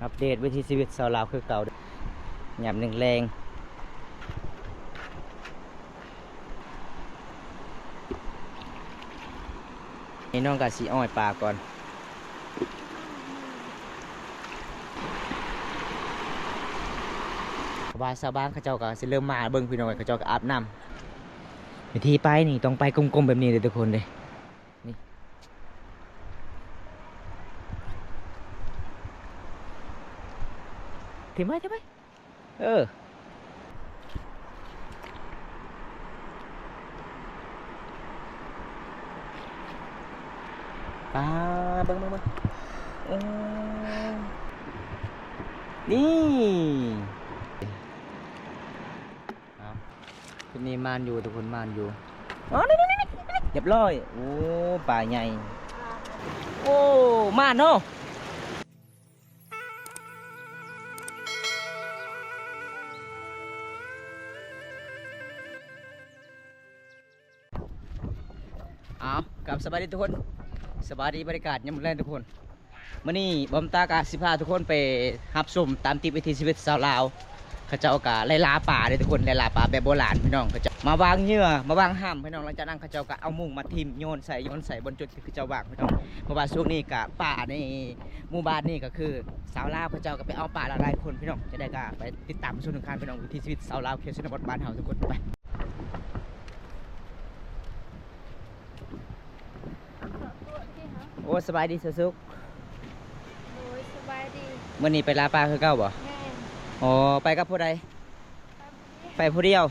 ອັບເດດວິຖີຊີວິດຊາວລາວຄືເກົ່າ ຍາມແລງໆ ນີ້ນ້ອງກະຊິອ້ອຍປາກ່ອນ ເພາະວ່າຊາວບ້ານເຂົາເຈົ້າກະຊິເລີ່ມມາເບິ່ງ ພີ່ນ້ອງເອີຍ ເຂົາເຈົ້າກະອາບນ້ຳ. ວິທີໄປນີ້ຕ້ອງໄປກົມໆແບບນີ້ເດີທຸກຄົນເດີ. ນີ້ ຖືໄວ້ ຖືໄວ້ ເອີ ປາ ເບິ່ງ ເບິ່ງ ເບິ່ງ ໂອ້ ນີ້ ເອົາ ຈຸດນີ້ໝານຢູ່ທຸກຄົນ ໝານຢູ່ ອໍ ນີ້ໆໆໆ ຮຽບຮ້ອຍ ໂອ້ ປາໃຫຍ່ ໂອ້ ໝານເນາະ. ເອົາ ກາບສະບາຍດີທຸກຄົນ ສະບາຍດີ ບັນຍາກາດຍາມແລງທຸກຄົນ. ມື້ນີ້ບອມຕາກະຊິພາທຸກຄົນໄປຮັບຊົມຕາມຕິດວິຖີຊີວິດຊາວລາວ ເຂົາເຈົ້າກະໄລ່ລ່າປາເດ້ທຸກຄົນ ໄລ່ລ່າປາແບບໂບລານພີ່ນ້ອງ ເຂົາເຈົ້າມາວາງເຫຍື່ອ ມາວາງຫຳພີ່ນ້ອງ ຫຼັງຈາກນັ້ນເຂົາເຈົ້າກະເອົາມຸ້ງມາຖິ້ມໂຍນໃສ່ ໂຍນໃສ່ບ່ອນຈຸດທີ່ເຂົາເຈົ້າວາງພີ່ນ້ອງ ເພາະວ່າຊ່ວງນີ້ກະປາໃນໝູ່ບ້ານນີ້ກະຄືຊາວລາວເຂົາເຈົ້າກະໄປເອົາປາຫຼາຍໆຄົນພີ່ນ້ອງ ຈັ່ງໃດກະໄປຕິດຕາມຊົມນຳກັນພີ່ນ້ອງ ວິຖີຊີວິດຊາວລາວເຂດຊົນນະບົດບ້ານເຮົາທຸກຄົນ ໄປ. ໂອ້ ສະບາຍດີສາວສຸກ ໂດຍ ສະບາຍດີ ມື້ນີ້ໄປລ່າປາຄືເກົ່າບໍ່? ແມ່ນ ອໍ ໄປກັບຜູ້ໃດ? ໄປຜູ້ດຽວ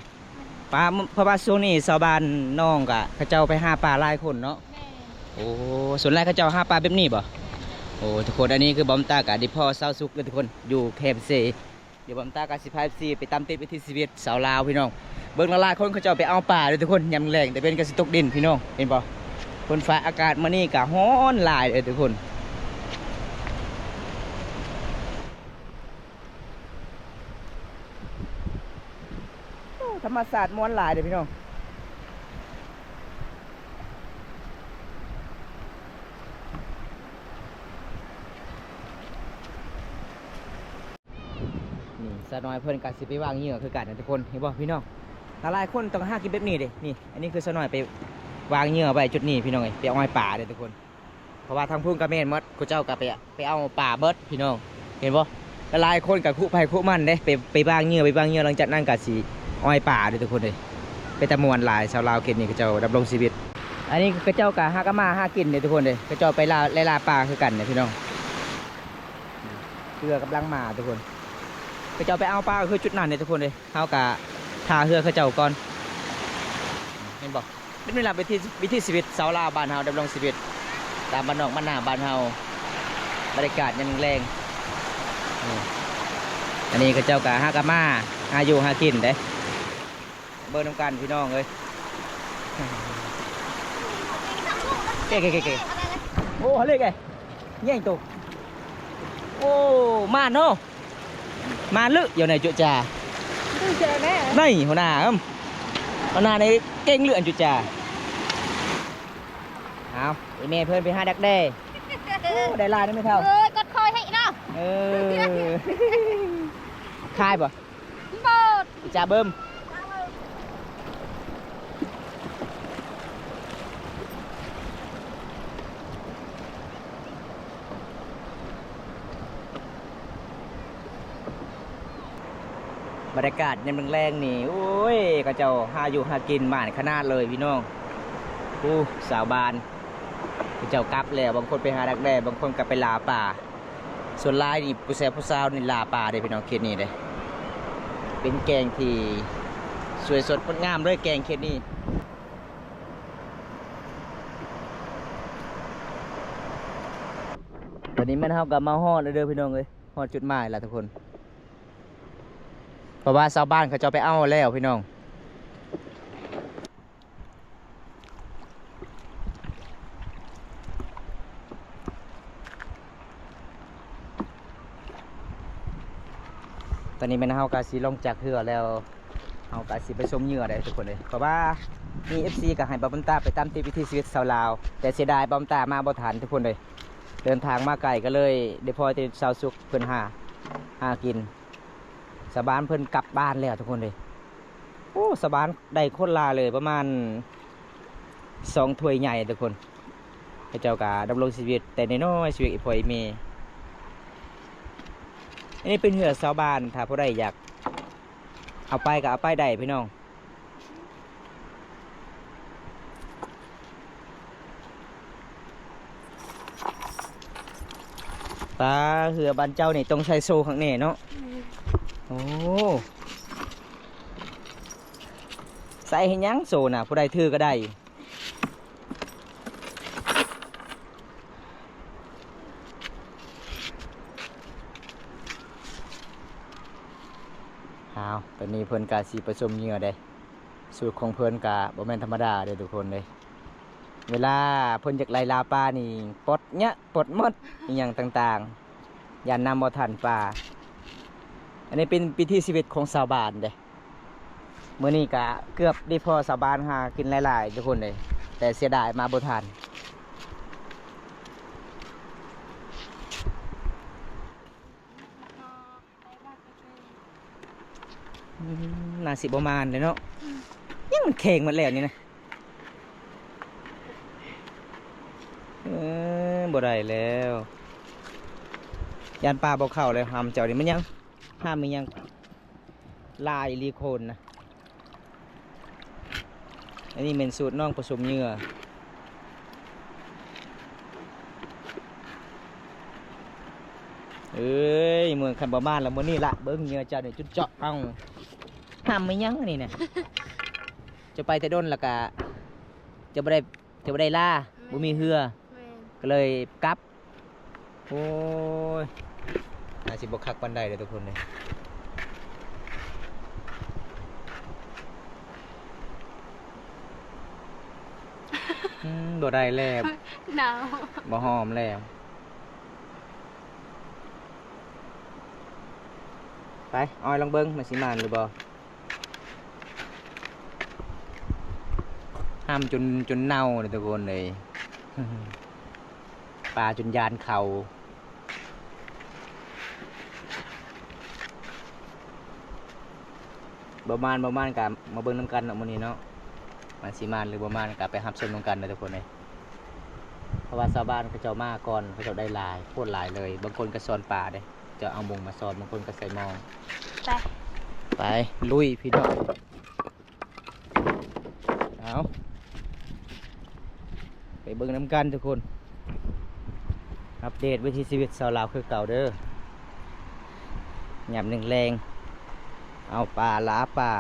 ປາ ເພາະວ່າຊ່ວງນີ້ຊາວບ້ານນ້ອງກະເຂົາເຈົ້າໄປຫາປາຫຼາຍຄົນເນາະ ແມ່ນ ໂອ້ ສ່ວນຫຼາຍເຂົາເຈົ້າຫາປາແບບນີ້ບໍ່? ແມ່ນ ໂອ້ ທຸກຄົນ ອັນນີ້ຄືບອມຕາກະໄດ້ພໍ້ສາວສຸກເດີທຸກຄົນ ຢູ່ແຄມເຊ ດຽວບອມຕາກະຊິພາເອັຟຊີໄປຕາມຕິດວິຖີຊີວິດຊາວລາວພີ່ນ້ອງ ເບິ່ງຫຼາຍໆຄົນເຂົາເຈົ້າໄປເອົາປາເດີທຸກຄົນ ຍາມແລງ ຕາເວັນກະຊິຕົກດິນພີ່ນ້ອງ ເຫັນບໍ່ ຝົນຟ້າອາກາດມື້ນີ້ກະຮ້ອນຫຼາຍເດີທຸກຄົນ ໂອ້ ທຳມະຊາດມ່ວນຫຼາຍເດີພີ່ນ້ອງ. ນີ້ສາວນ້ອຍເພິ່ນກະຊິໄປວາງເຫຍື່ອຄືກັນນະທຸກຄົນ ເຫັນບໍ່ພີ່ນ້ອງ ຫຼາຍໆຄົນຕ້ອງຫາກິນແບບນີ້ເດ້ ນີ້ ອັນນີ້ຄືສາວນ້ອຍໄປວາງເຫຍື່ອໄວ້ຈຸດນີ້ພີ່ນ້ອງເອີຍ ໄປອ້ອຍປາເດ້ທຸກຄົນ ເພາະວ່າທາງພຸ້ນກະແມ່ນໝົດ ເຂົາເຈົ້າກະໄປ ໄປເອົາປາເບິດພີ່ນ້ອງ ເຫັນບໍ່ ຫຼາຍໆຄົນກະຄຸໄຜຄຸມັນເດ້ ໄປ ໄປວາງເຫຍື່ອ ໄປວາງເຫຍື່ອ ຫຼັງຈາກນັ້ນກະຊິອ້ອຍປາເດ້ທຸກຄົນເອີຍ ເປັນຕາມ່ວນຫຼາຍ ຊາວລາວເຂດນີ້ເຂົາເຈົ້າດຳລົງຊີວິດ ອັນນີ້ເຂົາເຈົ້າກະຫາກະມາຫາກິນເດ້ທຸກຄົນເອີຍ ເຂົາເຈົ້າໄປລ່າ ໄລ່ລ່າປາຄືກັນເດ້ພີ່ນ້ອງ ເຮືອກຳລັງມາທຸກຄົນ ເຂົາເຈົ້າໄປເອົາປາຄືຈຸດນັ້ນເດ້ທຸກຄົນເອີຍ ເຮົາກະຖ້າເຮືອເຂົາເຈົ້າກ່ອນ ເຫັນບໍ່ ເປັນເວລາວິຖີ ວິຖີຊີວິດຊາວລາວບ້ານເຮົາ ດຳລົງຊີວິດຕາມບ້ານນອກບ້ານນາບ້ານເຮົາ ບັນຍາກາດຍາມແລງ ນີ້ ອັນນີ້ເຂົາເຈົ້າກະຫາກະມາຫາຢູ່ຫາກິນເດ້ ເບິ່ງນຳກັນພີ່ນ້ອງເອີຍ ເກ ເກ ເກ ເກ ໂອ້ ເຮັດເລີຍເກ ໃຫຍ່ໂຕ ໂອ້ ມາເນາະ ມາເລີຍ ຢູ່ໃນຈຸຈາ ໃນຫົວໜ້າ ເອີ ຫົວໜ້າໃນເກັ່ງເລືອດຈຸຈາ ເອົາ ອີແມ່ເພິ່ນໄປຫາດັກແດ້ ໂອ້ ໄດ້ຫຼາຍເນາະແມ່ເຖົ້າ ເອີຍ ກົດຄອຍໃຫ້ເນາະ ເອີ ຂາຍບໍ່? ບໍ່ ຈາເບິ່ມ ບັນຍາກາດຍາມແລງໆນີ້ ໂອ້ຍ ເຂົາເຈົ້າຫາຢູ່ຫາກິນໝານຂະໜາດເລີຍພີ່ນ້ອງ ໂອ້ ຊາວບ້ານເຂົາເຈົ້າກັບແລ້ວ ບາງຄົນໄປຫາດັກແດ້ ບາງຄົນກະໄປລ່າປາ ສ່ວນຫຼາຍນີ້ຜູ້ແຊວຜູ້ສາວນີ້ລ່າປາເດ້ພີ່ນ້ອງ ເຂດນີ້ເດ້ ເປັນແກ້ງທີ່ສວຍສົດງົດງາມເລີຍ ແກ້ງເຂດນີ້ ຕອນນີ້ແມ່ນເຮົາກະມາຮອດແລ້ວເດີພີ່ນ້ອງເອີຍ ຮອດຈຸດໝາຍແລ້ວທຸກຄົນ ເພາະວ່າຊາວບ້ານເຂົາເຈົ້າໄປເອົາແລ້ວພີ່ນ້ອງ ຕອນນີ້ແມ່ນເຮົາກະຊິລົງຈາກເຮືອແລ້ວ ເຮົາກະຊິໄປຊົມເຫຍື່ອໄດ໋ທຸກຄົນເອີຍ ເພາະວ່າມີເອັຟຊີກະໃຫ້ບ່າວບຸນຕາໄປຕາມຕິດວິຖີຊີວິດຊາວລາວ ແຕ່ເສຍດາຍບ່າວບຸນຕາມາບໍ່ທັນທຸກຄົນເອີຍ ເດີນທາງມາໄກ ກໍເລີຍໄດ້ພໍແຕ່ຊາວສຸກເພິ່ນຫາ ຫາກິນ. ຊາວບ້ານເພິ່ນກັບບ້ານແລ້ວທຸກຄົນເອີຍ. ໂອ້ ຊາວບ້ານໄດ້ໂຄດຫຼາຍເລີຍ ປະມານສອງຖ້ວຍໃຫຍ່ທຸກຄົນ. ເຂົາເຈົ້າກໍດຳລົງຊີວິດແຕ່ນ້ອຍໆ ຊີວິດອີ່ພໍ່ອີ່ແມ່. ອັນນີ້ເປັນເຮືອຊາວບ້ານ ຖ້າຜູ້ໃດຢາກເອົາໄປກໍເອົາໄປໄດ້ພີ່ນ້ອງ. ປາ ເຮືອບ້ານເຈົ້ານີ້ຕ້ອງໃສ່ໂສ້ຂ້າງແນ່ເນາະ. ອືມ ໂອ້ ໃສ່ເຮັດຫຍັງໂສ້ນະ? ຜູ້ໃດຖືກໍໄດ້. ອ້າວ ຕອນນີ້ເພິ່ນກະຊິປະສົມເຫຍື່ອເດ້. ສູດຂອງເພິ່ນກະບໍ່ແມ່ນທຳມະດາເດ້ທຸກຄົນເດ້. ເວລາເພິ່ນຢາກໄລ່ລ່າປານີ້ ປົດເຫຍື້ອປົດໝົດ ອີ່ຫຍັງຕ່າງໆ ຢ້ານນຳບໍ່ທັນປາ. ອັນນີ້ເປັນວິຖີຊີວິດຂອງຊາວບ້ານເດ້. ມື້ນີ້ກະເກືອບໄດ້ພໍຊາວບ້ານຫາກິນຫຼາຍໆ ທຸກຄົນເອີຍ ແຕ່ເສຍດາຍມາບໍ່ທັນ. ອືມ ໜ້າຊິບໍ່ມານເດ້ເນາະ. ອືມ ຫຍັງມັນແຂງໝົດແລ້ວນີ້ນະ. ເອີ ບໍ່ໄດ້ແລ້ວ ຢ້ານປາບໍ່ເຂົ້າແລ້ວ. ຫຳເຈົ້ານີ້ມັນຫຍັງ? ຫຳອີ່ຫຍັງ? ຫຼາຍອີ່ຫຼີໂຄນນະ. ອັນນີ້ແມ່ນສູດນ້ອງປະສົມເຫຍື່ອ. ເອີຍ ເມືອງ ຄັນບໍ່ມານລະມື້ນີ້ລະ ເບິ່ງເຫຍື່ອເຈົ້ານີ້ ຈຸດເຈາະເອົາ. ຫຳອີ່ຫຍັງອັນນີ້ນະ? ເຈົ້າໄປແຕ່ດົນລະກະ ເຈົ້າບໍ່ໄດ້ ເຈົ້າບໍ່ໄດ້ລາ ແມ່ນ ບໍ່ມີເຮືອ ແມ່ນ ກໍເລີຍກັບ. ໂອ້ຍ ໜ້າຊິບໍ່ຄັກປານໃດເດ້ທຸກຄົນເດ້. ອືມ ບໍ່ໄດ້ແລ້ວ ໜາວ ບໍ່ຫອມແລ້ວ. ໄປ ອ້ອຍ ລອງເບິ່ງ ມັນຊິໝານຫຼືບໍ່. ຫຳຈົນ ຈົນເນົ່າເລີຍທຸກຄົນເອີຍ ປາຈົນຢ້ານເຂົ້າ. ບໍ່ມານ ບໍ່ມານ ກະມາເບິ່ງນຳກັນເນາະມື້ນີ້ເນາະ ມັນຊິມານຫຼືບໍ່ມານ ກະໄປຮັບຊົມນຳກັນເດີທຸກຄົນເອີຍ. ເພາະວ່າຊາວບ້ານເຂົາເຈົ້າມາກ່ອນ ເຂົາເຈົ້າໄດ້ຫຼາຍ ໂຄດຫຼາຍເລີຍ. ບາງຄົນກໍຊ້ອນປາເດ້ ເຈົ້າເອົາມຸງມາຊ້ອນ ບາງຄົນກໍໃສ່ໝໍ້. ໄປ ໄປລຸຍພີ່ນ້ອງ. ເອົາ ໄປເບິ່ງນຳກັນທຸກຄົນ ອັບເດດວິຖີຊີວິດຊາວລາວຄືເກົ່າເດີ. ຍາມແລງໆ ເອົາປາ ລ່າປາ.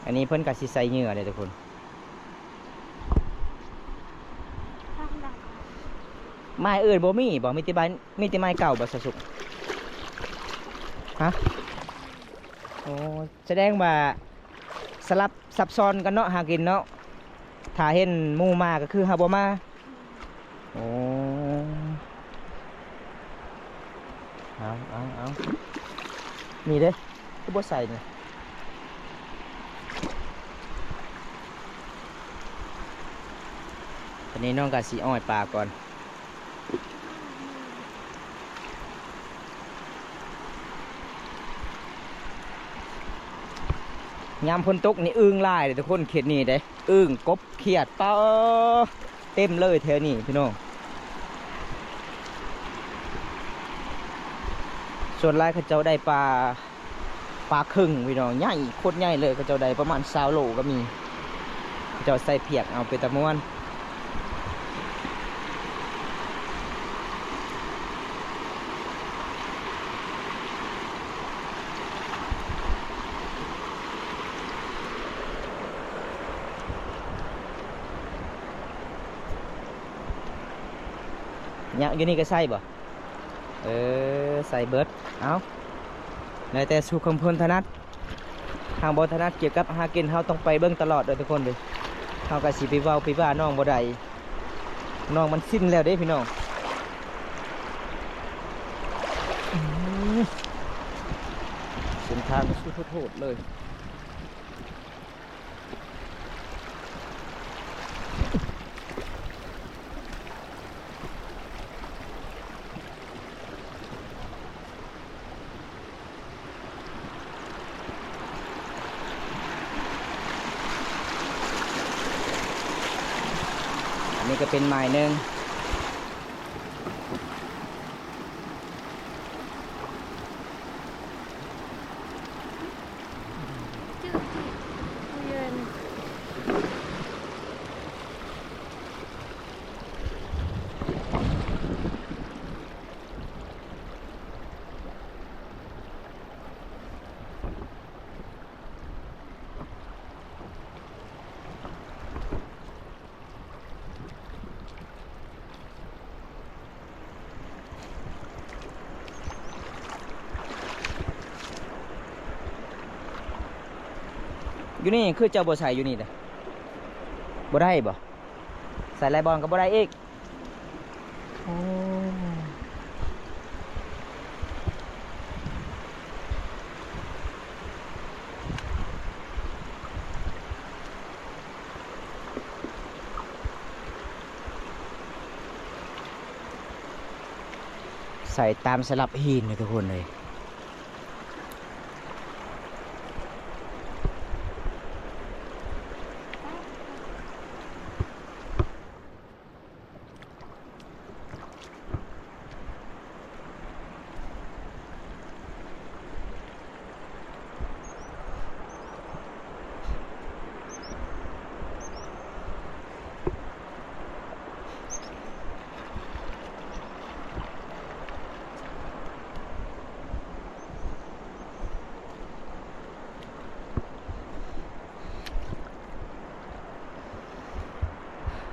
ອັນນີ້ເພິ່ນກະຊິໃສ່ເຫຍື່ອເດ້ທຸກຄົນ. ໄມ້ອື່ນບໍ່ມີບໍ່? ມີແຕ່ໄມ້ ມີແຕ່ໄມ້ເກົ່າບໍ່ ສາວສຸກ? ຮະ? ໂອ້ ສະແດງວ່າສະຫຼັບ ສັບຊ້ອນກັນເນາະ ຫາກິນເນາະ. ຖ້າເຫັນໝູ່ມາກໍຄືເຮົາບໍ່ມາ. ໂອ້ ເອົາ ເອົາ ເອົາ ນີ້ເດ້ ຄືບໍ່ໃສ່ນີ້. ຕອນນີ້ນ້ອງກໍຊິອ້ອຍປາກ່ອນ. ຍາມຝົນຕົກນີ້ອຶ່ງຫຼາຍເດ້ທຸກຄົນ ເຂດນີ້ເດ້ ອຶ່ງ ກົບ ຂຽດ ປາ ເຕັມເລີຍແຖວນີ້ພີ່ນ້ອງ. ສ່ວນຫຼາຍເຂົາເຈົ້າໄດ້ປາ ປາເຄິງພີ່ນ້ອງ ໃຫຍ່ ໂຄດໃຫຍ່ເລີຍ. ເຂົາເຈົ້າໄດ້ປະມານຊາວໂລກໍມີ. ເຂົາເຈົ້າໃສ່ພຽກເອົາ ເປັນຕາມ່ວນ. ເນາະ ຢູ່ນີ້ກໍໃສ່ບໍ່? ເອີ ໃສ່ເບິດ. ເອົາ ແລ້ວແຕ່ສູດຂອງເພິ່ນຖະໜັດ. ເຮົາບໍ່ຖະໜັດກ່ຽວກັບຫາກິນ ເຮົາຕ້ອງໄປເບິ່ງຕະຫຼອດເດີທຸກຄົນເດີ. ເຮົາກໍຊິໄປເວົ້າໄປວ່ານ້ອງບໍ່ໄດ້. ນ້ອງມັນຊິນແລ້ວເດ້ພີ່ນ້ອງ. ເສັ້ນທາງສຸດໂຫດເລີຍ. ອັນນີ້ກໍເປັນໝາຍໜຶ່ງ. ຢູ່ນີ້ຄືເຈົ້າບໍ່ໃສ່ຢູ່ນີ້ເດ້ ບໍ່ໄດ້ບໍ່? ໃສ່ຫຼາຍບ່ອນກໍບໍ່ໄດ້ອີກ. ໂອ້ ໃສ່ຕາມສະຫຼັບຫີນເລີຍທຸກຄົນເອີຍ.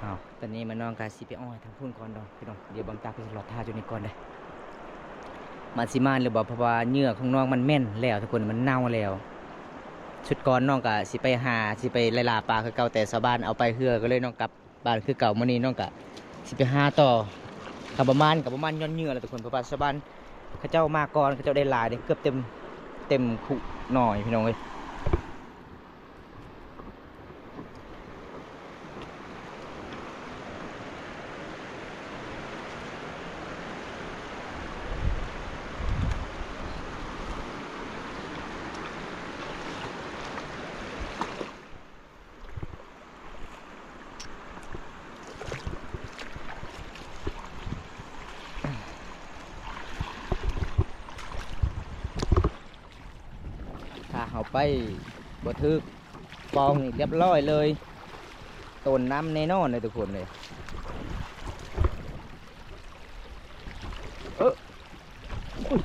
ເອົາ ຕອນນີ້ມານ້ອງກະຊິໄປອ້ອຍທາງພຸ້ນກ່ອນດອກພີ່ນ້ອງ. ດຽວບາງຕາເພິ່ນຊິລໍຖ້າຢູ່ນີ້ກ່ອນເດີ້ ມັນຊິມາຫຼືບໍ່ ເພາະວ່າເຫຍື່ອຂອງນ້ອງມັນແມ່ນແລ້ວທຸກຄົນ ມັນເນົ່າແລ້ວ. ຊຸດກ່ອນນ້ອງກະຊິໄປຫາ ຊິໄປໄລ່ລ່າປາຄືເກົ່າ ແຕ່ຊາວບ້ານເອົາໄປເຮືອ ກໍເລີຍນ້ອງກັບ ບ້ານຄືເກົ່າ. ມື້ນີ້ນ້ອງກະຊິໄປຫາຕໍ່ ຄັນບໍ່ມານກະບໍ່ມານຍ້ອນເຫຍື່ອແຫຼະທຸກຄົນ ເພາະວ່າຊາວບ້ານເຂົາເຈົ້າມາກ່ອນ ເຂົາເຈົ້າໄດ້ຫຼາຍເດ້ ເກືອບເຕັມ ເຕັມຄຸໜ້ອຍພີ່ນ້ອງເອີຍ. ຖ້າເຮົາໄປບໍ່ຖືກປ່ອງນີ້ລຽບລ້ອຍເລີຍ ໂຕນນ້ຳແນ່ນອນເລີຍທຸກຄົນເລີຍ. ເອີ ອຸ້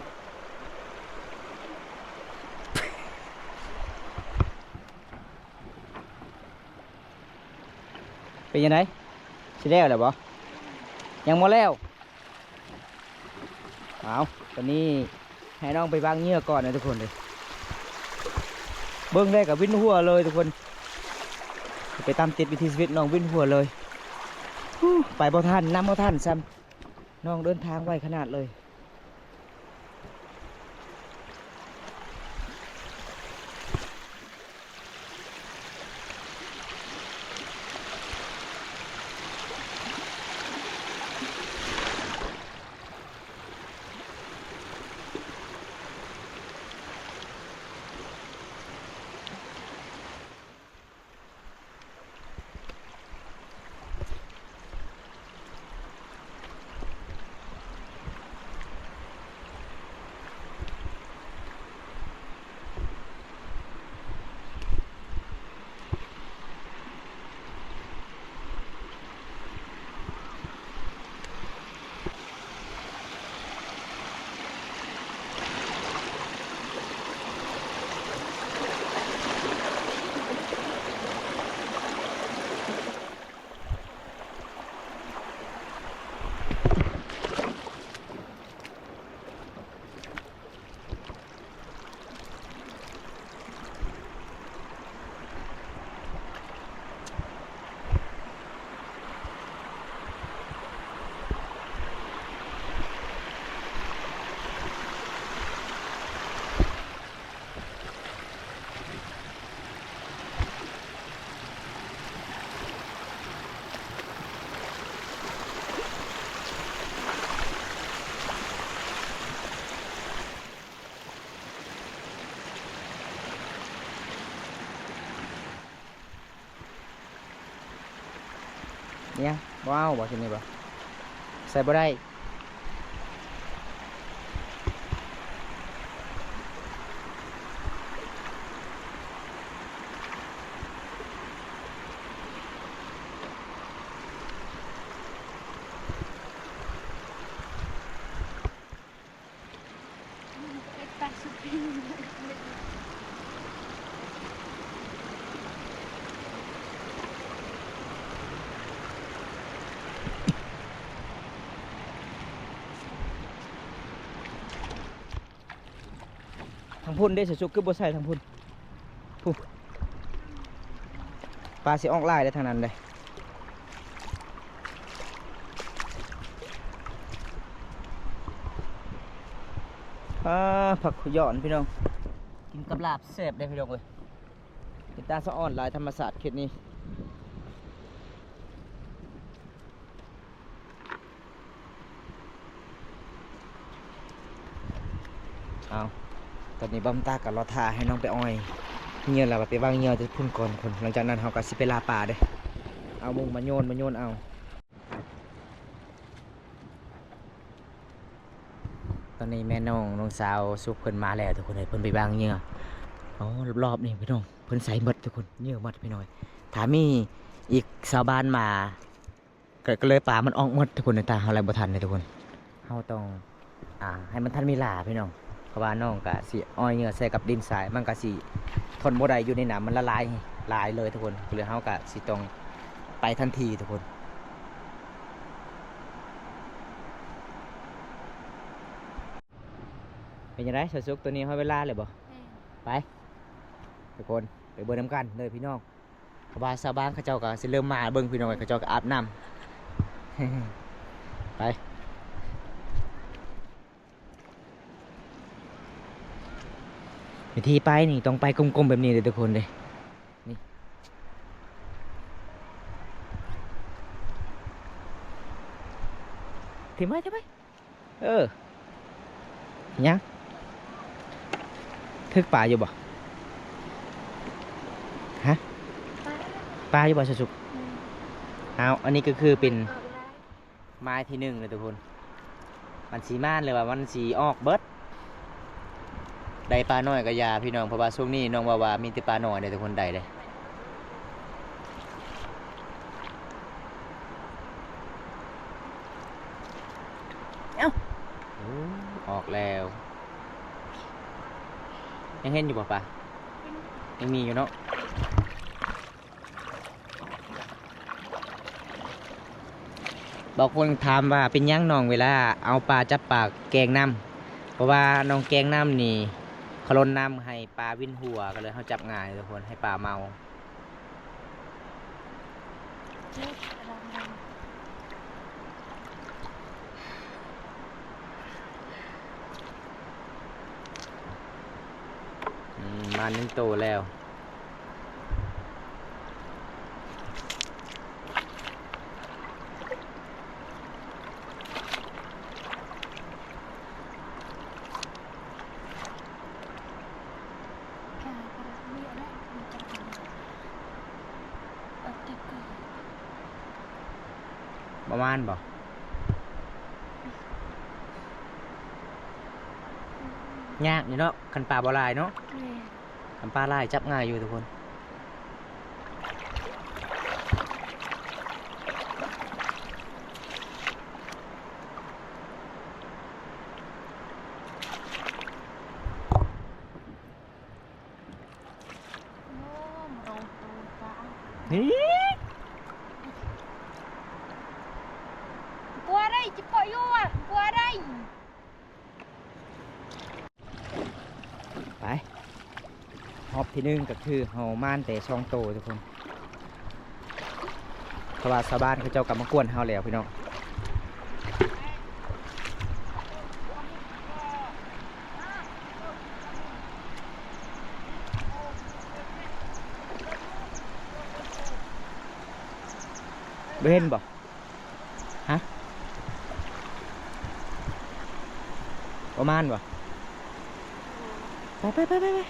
ຍ. ເປັນຈັ່ງໃດ? ຊິແລ້ວແລ້ວບໍ່? ຍັງບໍ່ແລ້ວ. ເອົາ ຕອນນີ້ ໃຫ້ນ້ອງໄປວາງເຫຍື່ອກ່ອນນະທຸກຄົນເດີ. ເບິ່ງໄດ້ກໍວິນຫົວເລີຍທຸກຄົນ ໄປຕາມຕິດວິຖີຊີວິດນ້ອງວິນຫົວເລີຍ. ໄປບໍ່ທັນ ນຳບໍ່ທັນຊ້ຳ ນ້ອງເດີນທາງໄວຂະໜາດເລີຍ. ເນຍ ບໍ່ເອົາບໍ່ ຊິນີ້ບໍ່ ໃສ່ບໍ່ໄດ້. ທາງພຸ້ນເດ້ ສາວສຸກ ຄືບໍ່ໃສ່ທາງພຸ້ນ ພຸ້ນ ປາຊິອອກຫຼາຍເດ້ທາງນັ້ນເດ້. ອາ ຜັກຫຍ້ອນພີ່ນ້ອງ ກິນກັບລາບແຊບເດ້ພີ່ນ້ອງເອີຍ. ເປັນຕາສະອອນຫຼາຍທຳມະຊາດເຂດນີ້. ເອົາ ຕອນນີ້ບ່າວຕາກໍລໍຖ້າໃຫ້ນ້ອງໄປອ້ອຍເຫຍື່ອ ແລ້ວໄປວາງເຫຍື່ອແຕ່ພຸ້ນກ່ອນທຸກຄົນ. ຫຼັງຈາກນັ້ນເຮົາກໍຊິໄປລ່າປາເດ້ ເອົາມຸງມາໂຍນ ມາໂຍນເອົາ. ຕອນນີ້ແມ່ນ້ອງ ນ້ອງສາວສຸກເພິ່ນມາແລ້ວທຸກຄົນເອີຍ ເພິ່ນໄປວາງເຫຍື່ອ. ອໍ ລອບໆນີ້ພີ່ນ້ອງ ເພິ່ນໃສ່ໝົດທຸກຄົນ ເຫຍື່ອໝົດພີ່ນ້ອງ. ຖ້າມີອີກຊາວບ້ານມາ ກໍ ກໍເລີຍປາມັນອອກໝົດທຸກຄົນ ຕາມເຮົາໄລ່ບໍ່ທັນເດ້ທຸກຄົນ. ເຮົາຕ້ອງ ອ່າ ໃຫ້ມັນທັນເວລາພີ່ນ້ອງ ເພາະວ່ານ້ອງກະຊິອ້ອຍເຫຍື່ອໃສ່ກັບດິນຊາຍ ມັນກະຊິທົນບໍ່ໄດ້ຢູ່ໃນນ້ຳ ມັນລະລາຍຫຼາຍເລີຍທຸກຄົນ. ກໍເລີຍເຮົາກະຊິຕ້ອງໄປທັນທີທຸກຄົນ. ເປັນຈັ່ງໃດສາວສຸກ ຕອນນີ້ຮອດເວລາແລ້ວບໍ່? ແມ່ນ. ໄປທຸກຄົນ ໄປເບິ່ງນຳກັນເດີພີ່ນ້ອງ. ເພາະວ່າຊາວບ້ານເຂົາເຈົ້າກໍຊິເລີ່ມມາເບິ່ງພີ່ນ້ອງເອີຍ ເຂົາເຈົ້າກໍອາບນ້ຳ ໄປ. ວິທີໄປນີ້ຕ້ອງໄປກົມໆແບບນີ້ເດີທຸກຄົນເດ້ ນີ້ ເຖິງໄວ້ ເຖິງໄວ້. ເອີ ຫຍັງ? ຖືກປາຢູ່ບໍ່? ຮະ? ປາຢູ່ບໍ່ສາວສຸກ? ອືມ ອ້າວ ອັນນີ້ກໍຄືເປັນ ອອກແລ້ວ ໝາຍທີໜຶ່ງເລີຍທຸກຄົນ ມັນຊິມານ ຫຼືວ່າມັນຊິອອກເບິດ. ໄດ້ປານ້ອຍກໍຢ່າພີ່ນ້ອງ ເພາະວ່າຊ່ວງນີ້ນ້ອງເວົ້າວ່າມີແຕ່ປານ້ອຍເດ້ທຸກຄົນ ໄດ້ເດ້. ເອົ້າ ໂອ້ ອອກແລ້ວ. ຍັງເຫັນຢູ່ບໍ່ປາ? ຍັງມີຢູ່ເນາະ. ບາງຄົນຖາມວ່າເປັນຫຍັງນ້ອງເວລາເອົາປາ ຈັບປາແກງນ້ຳ ເພາະວ່າໜອງແກ້ງນ້ຳນີ້ເຂົາລົ້ນນ້ຳໃຫ້ປາວິນຫົວ ກໍເລີຍເຮົາຈັບງ່າຍທຸກຄົນ ໃຫ້ປາເມົາ. ອືມ ມາໜຶ່ງໂຕແລ້ວ. ປະມານບໍ່? ຍາກຢູ່ເນາະ ຄັນປາບໍ່ຫຼາຍເນາະ. ແມ່ນ. ຄັນປາຫຼາຍຈັບງ່າຍຢູ່ທຸກຄົນ. ໄປ ຮອບທີໜຶ່ງກໍຄືເຮົາໝານແຕ່ສອງໂຕທຸກຄົນ ເພາະວ່າຊາວບ້ານເຂົາເຈົ້າກໍມາກວນເຮົາແລ້ວພີ່ນ້ອງ. ບໍ່ເຫັນບໍ່? ຮະ? ປະມານບໍ່? ໄປ ໄປ ໄປ ໄປ ໄປ.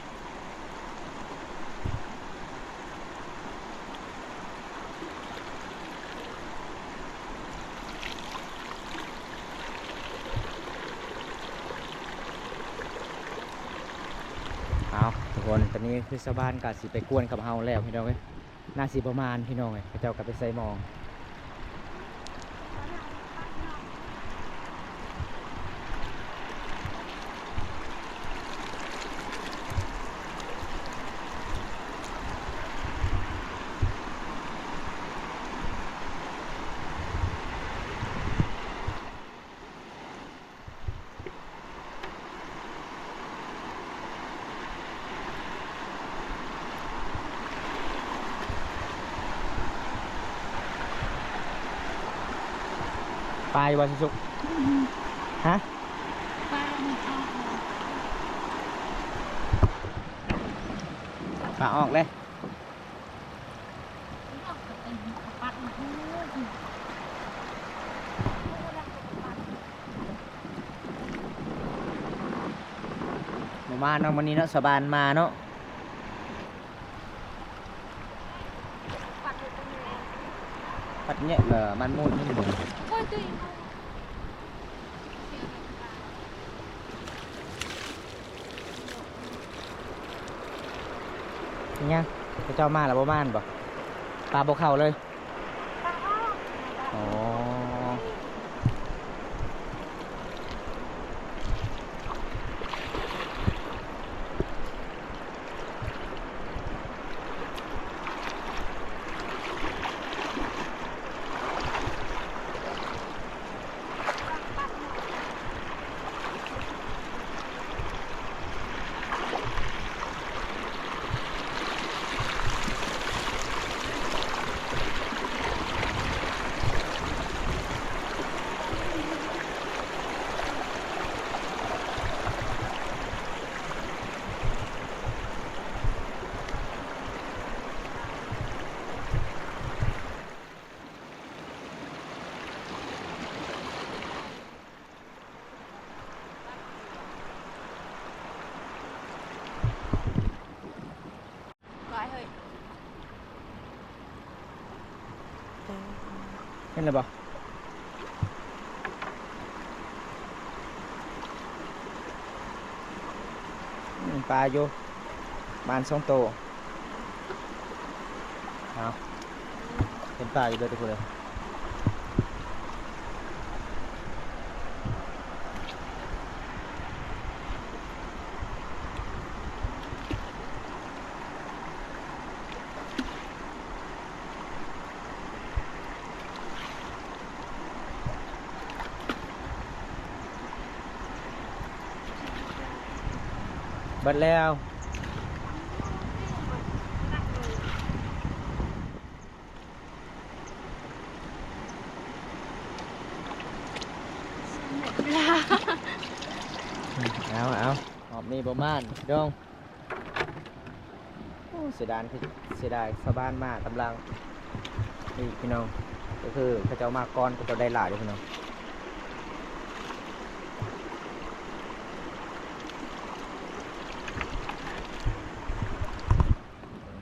ເອົາ ທຸກຄົນ ຕອນນີ້ຄືຊາວບ້ານກໍຊິໄປກວນກັບເຮົາແລ້ວ ພີ່ນ້ອງເອີຍ. ໜ້າຊິປະມານ ພີ່ນ້ອງເອີຍ ເຂົາເຈົ້າກໍໄປໃສ່ໝອງ. ປາຢູ່ບໍ່ສຸກ? ຮະ? ປາອອກເລີຍ. ບໍ່ມາເນາະ ມື້ນີ້ເນາະ ຊາວບ້ານມາເນາະ. ປັດເຍາະເລີຍ ມັນໝູນນີ້ບໍ່? ເປັນຫຍັງ? ເຂົາເຈົ້າມາແລ້ວບໍ່ມານບໍ່? ປາບໍ່ເຂົ້າເລີຍ? ອໍ. ເຫັນແລ້ວບໍ່? ອືມ ປາຢູ່ ປະມານສອງໂຕ. ເອົາ ເຫັນປາຢູ່ເດີທຸກຄົນເດີ. ເ ເບິດແລ້ວ. ເອົາ ເອົາ ຮອບນີ້ບໍ່ມານ ພີ່ນ້ອງ. ໂອ້ ເສຍດາຍ ເສຍດາຍຊາວບ້ານມາກຳລັງ ນີ້ພີ່ນ້ອງ ກໍຄືເຂົາເຈົ້າມາກ່ອນ ເຂົາເຈົ້າໄດ້ຫຼາຍເດ້ພີ່ນ້ອງ.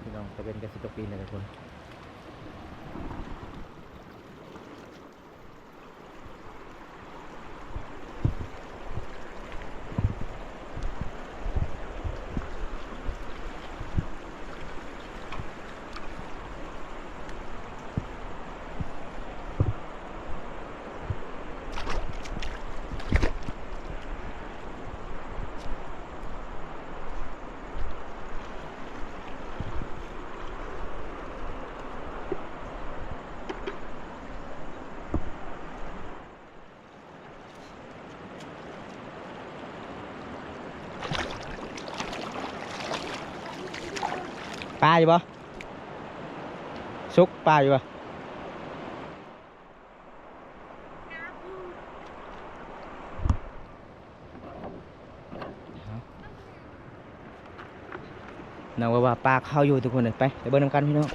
ພີ່ນ້ອງ ຕາເວັນກໍຊິຕົກດິນແລ້ວທຸກຄົນ. ປາຢູ່ບໍ່? ສຸກ ປາຢູ່ບໍ່? ນ້ອງວ່າ ວ່າປາເຂົ້າຢູ່ທຸກຄົນເອີຍ. ໄປ ໄປເບິ່ງນຳກັນພີ່ນ້ອງ.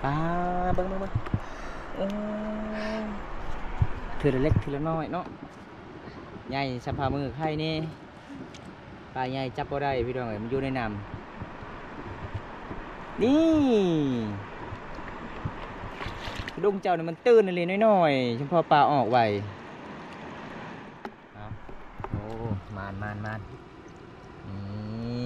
ປາ ເບິ່ງ ເບິ່ງ ເບິ່ງ ໂອ້ ເທື່ອລະເລັກເທື່ອລະນ້ອຍເນາະ. ໃຫຍ່ສ່ຳຝ່າມືໄຂ່ແດ່. ປາໃຫຍ່ຈັບບໍ່ໄດ້ພີ່ນ້ອງເອີຍ ມັນຢູ່ໃນນ້ຳ. ນີ້ ດົງເຈົ້ານີ້ມັນຕື້ນອີ່ຫຼີ ນ້ອຍໆ ສຳພໍປາອອກໄວ. ເອົາ ໂອ້ ມານ ມານ ມານ ນີ້.